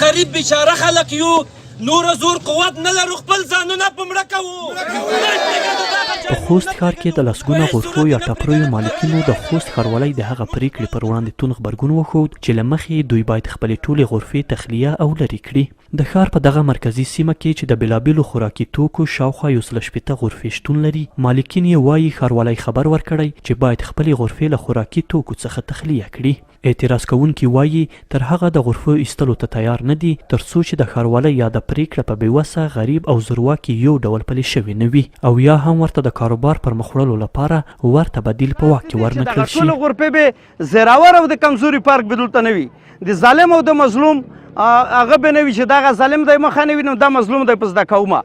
غریب بیچاره خلک یو، نور زور قوت نه لرو، خپل ځانونه په مړه کوو. په خوست ښار کې د لسګونه غرفو یا ټپریو مالکینو د خوست ښاروالۍ د هغه پرېکړې پر وړاندې توند غبرګون وښود چې له مخې یې دوی باید خپلې ټولې غرفې تخلیه او لرې کړي. د ښار په دغه مرکزي سیمه کې چې د بېلابېلو خوراکي توکو شاوخوا 160 غرفې شتون لري، مالکین یې وايي ښاروالۍ خبر ورکړی چې باید خپلې غرفې له خوراکي توکو څخه تخلیه کړي. اعتراض کوونکي وايي، تر هغه د غرفو ایستلو ته تیار نه دي، تر څو چې د ښاروالۍ یاده پرېکړه په بې وسه، غریب او زورواکي یو ډول پلې شوې نه وي او یا هم ورته د کاروبار پر مخ وړلو لپاره ورته بدیل په واک کې ورنه کړل شي. دغه ټولې غرفې به زیراور او د کمزوري پارک به دلته نه وي، د ظالم او د مظلوم هغه به نه وي چې دغه ظالم دی مخه نه وي، نو دا مظلوم دی په زده کومه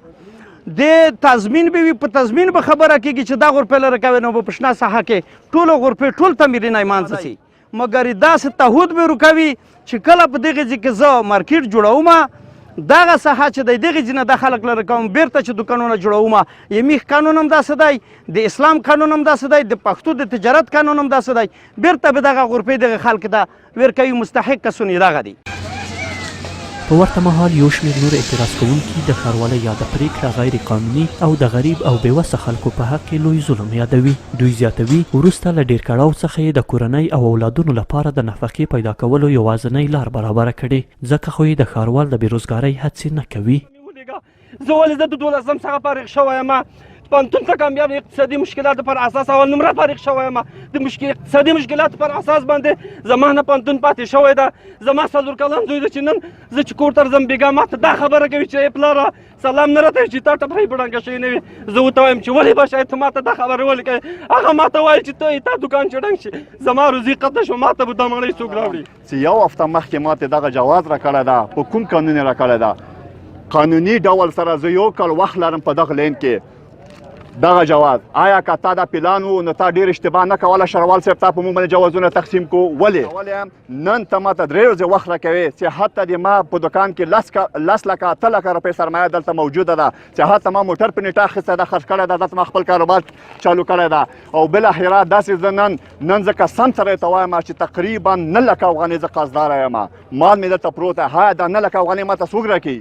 د تضمین به وي، په تضمین به خبره کېږي چې دا غرفه لرې کوي، نو به په شنه ساحه کې ټولو غرفې ټول تمرین ایمانځه سي، مګر داسې تعهد به ورکوي چې کله په دغه ځای کې زه مارکیټ جوړوم، دغه ساحه چې د دغه ځای نه د خلک لرې کوم، بیرته چې دوکانونه جوړوم، یمیخ قانون هم داسې دی، د اسلام قانون هم داسې دی، د پښتو د تجارت قانون هم داسې دی، بیرته به دغه غرفې دغه خلک ته ورکوي، مستحق کسونه یې دغه دي. په ورته مهال یو شمېر نور اعتراض کوونکي د ښاروالۍ یاده پرېکړه غیر قانوني او د غریب او بې وسه خلکو په حق کې لوی ظلم یادوي. دوی زیاتوي، وروسته له ډېر کړاو څخه یې د کورنۍ او اولادونو لپاره د نفقې پیدا کولو یوازنۍ لار برابره کړې، ځکه خو یې د ښاروال د بې روزګارۍ هڅې نه کوي. زه ولې زه د دولسم څخه فارغ شوی یم، پوهنتون څخه کامیاب اقتصادي مشکلاتو پر اساس اول نمره فارغ شوی یم، د مشکل اقتصادي مشکلاتو پر اساس باندې زما نه پوهنتون پاتې شوی ده. زما 4 کلن زوی ده چې نن زه چې کور ته ځم بېګا ماته دا خبره کوي چې ای پلاره سلام نه راته چې تا ټپرۍ په ړنګه شوې نه وي. زه ورته وایم چې ولې بچی ته ماته دا خبره ولې کوې؟ هغه ماته وایي چې ته تا دوکان چې ړنګ شي زما روزي قطع شو، ماته به دا مړۍ څوک راوړي؟ چې یو هفته مخکې ماته دغه جواز راکړی ده، په کوم قانون یې راکړی ده؟ قانوني ډول سره زه یو کال وخت لرم په دغه لین کې دغه جواز. آیا که تا دا پلان و نو تا ډیر اشتباه نه کوله شروال صاحب، تا په موږ باندې جوازونه تقسیم کو. ولې نن ته ماته 3 ورځې وخت راکوې چې حتی د ما په دکان کې 10 لکه 8 لکه روپۍ سرمایه دلته موجوده ده، چې حتی ما موټر په نیټه اخیستی ده، خرڅ کړی ده، دلته ما خپل کاروبار چالو کړی ده. او بالاخره داسې زه نن زه قسم سره ته وایم چې تقریبا 9 لکه افغانۍ زه قرضدار یم، مال مې دلته پروت دی. ها دا 9 لکه افغانۍ ماته څوک راکوي؟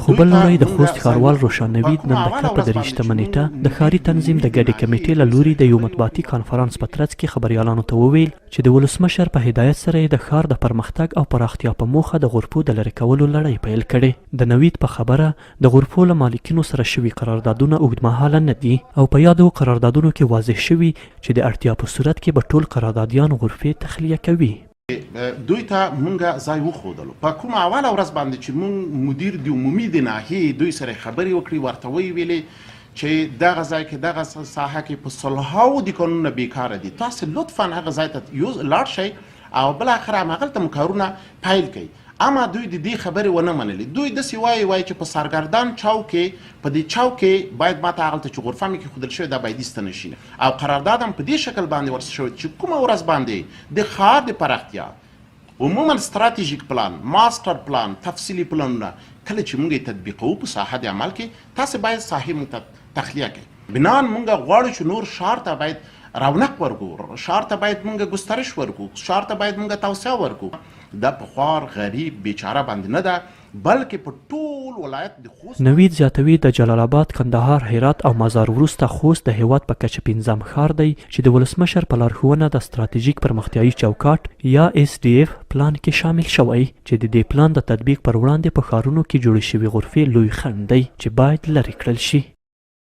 خو بل لوری د خوست ښاروال روشان نوید نن د کب په 23مه نېټه د ښاري تنظیم د ګډې کمېټې له لوري د یو مطبوعاتي کانفرانس په ترڅ کې خبریالانو ته وویل چې د ولسمشر په هدایت سره یې د ښار د پرمختګ او پراختیا په موخه د غرفو د لرې کولو لړۍ پیل کړې. د نوید په خبره د غرفو له مالکینو سره شوي قراردادونه اوږدمهاله نه دي او په یادو قراردادونو کې واضح شوي چې د اړتیا په صورت کې به ټول قراردادیان غرفې تخلیه کوي. دوی ته مونږ ځای وښودلو. په کومه اوله ورځ باندې چې مونږ مدیر د عمومي د ناحیې دوی سره خبرې وکړې، ورته ویې ویلې چې دغه ځای کې دغه ساحه کې په سلهاوو دکانونه بیکاره دي، تاسې لطفا هغه ځای ته یو لاړ شئ او بالاخره هماغلته مو کارونه پیل کړئ. اما دوی د دې خبرې ونه منلې. دوی داسې وایي، وایي چې په سرګردان چوک کې، په دې چوک کې باید ماته هغلته چې غرفه مې کېښودل شوې ده باید ایسته نه شي، او قرارداد هم په دې شکل باندې ورسره شوی چې کومه ورځ باندې د ښار د پراختیا عموما ستراتیژیک پلان، ماسټر پلان، تفصیلي پلانونه کله چې موږ یې تطبیقوو په ساحه د عمل کې، تاسې باید ساحې موږ ته تخلیه کړئ. بناً موږ غواړو چې نور ښار ته باید رونق ورکړو، ښار ته باید موږ ګسترش ورکړو، ښار ته باید موږ توسعه ورکړو. دا په خوار، غریب، بیچاره باندې نه ده، بلکې په ټول ولایت د خوست. نوید زیاتوي، د جلال اباد، کندهار، هرات او مزار وروسته خوست د هېواد په کچه پنځم ښار دی چې د ولسمشر په لارښوونه د ستراتیژیک پرمختیايي چوکاټ یا ایس ډي ایف پلان کې شامل شوی چې د دې پلان د تطبیق پر وړاندې په ښارونو کې جوړې شوې غرفې لوی خنډ دی چې باید لرې کړل شي.